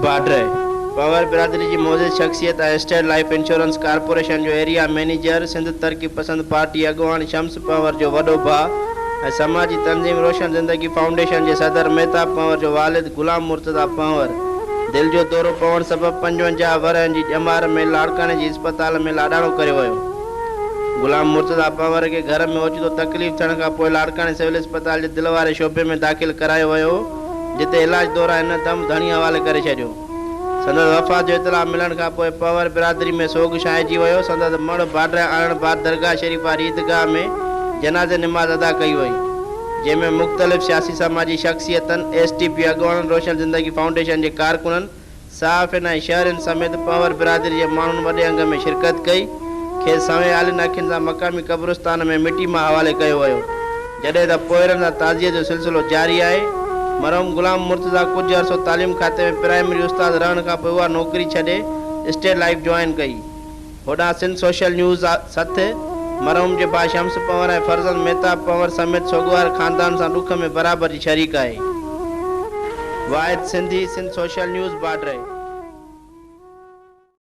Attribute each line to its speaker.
Speaker 1: باڊهه، پنهور برادري جي معزز شخصيت ۽ اسٽيٽ لائيف انشورنس ڪارپوريشن جو ايريا مئنيجر، سنڌ ترقي پسند پارٽي اڳواڻ شمس پنهور جو وڏو ڀاء ۽ سماجي تنظيم روشن زندگي فائونڊيشن جي صدر مهتاب پنهور جو والد غلام مرتضيٰ پنهور دل جو دورو پوڻ سبب 55 ورهين جي ڄمار ۾ لاڙڪاڻي جي اسپتال ۾ لاڏاڻو ڪري ويو. غلام مرتضيٰ پنهور کي گهر ۾ اوچتو تڪليف ٿيڻ کان پوء لاڙڪاڻي سول اسپتال جي دل واري شعبي ۾ داخل ڪرايو ويو. جتي علاج دوران هن دم ڌڻي حوالي ڪري ڇڏيو. سندس وفات جو اطلاع ملڻ کان پوء پنهور برادري ۾ سوڳ ڇانئجي ويو. سندس مڙهه باڊهه آڻڻ بعد درگاهه شريف واري عيدگاهه ۾ جنازي نماز ادا ڪئي وئي، جنهن ۾ مختلف سياسي سماجي شخصيتن، ايس ٽي پي اڳواڻن، روشن زندگي فائونڊيشن جي ڪارڪنن، صحافين ۽ شهرين سميت پنهور برادري جي ماڻهن وڏي انگ ۾ شرڪت ڪئي. کيس سوين آلين اکين سان مقامي قبرستان ۾ مٽي ماء حوالي ڪيو ويو. جڏهن ته پوئرن سان تعزيت جو سلسلو جاري آهي. مرحوم غلام مرتضيٰ ڪجهه عرصو تعليم کاتي ۾ پرائمري استاد رهڻ کان پوء اها نوڪري ڇڏي اسٽيٽ لائيف جوائن ڪئي. هوڏانهن سنڌ سوشل نيوز سٿ مرحوم جي ڀاء شمس پنهور ۽ فرزند مهتاب پنهور سميت سوڳوار خاندان سان ڏک ۾ برابر جي شريڪ آهي. واحد سنڌي، سنڌ سوشل نيوز، باڊهه.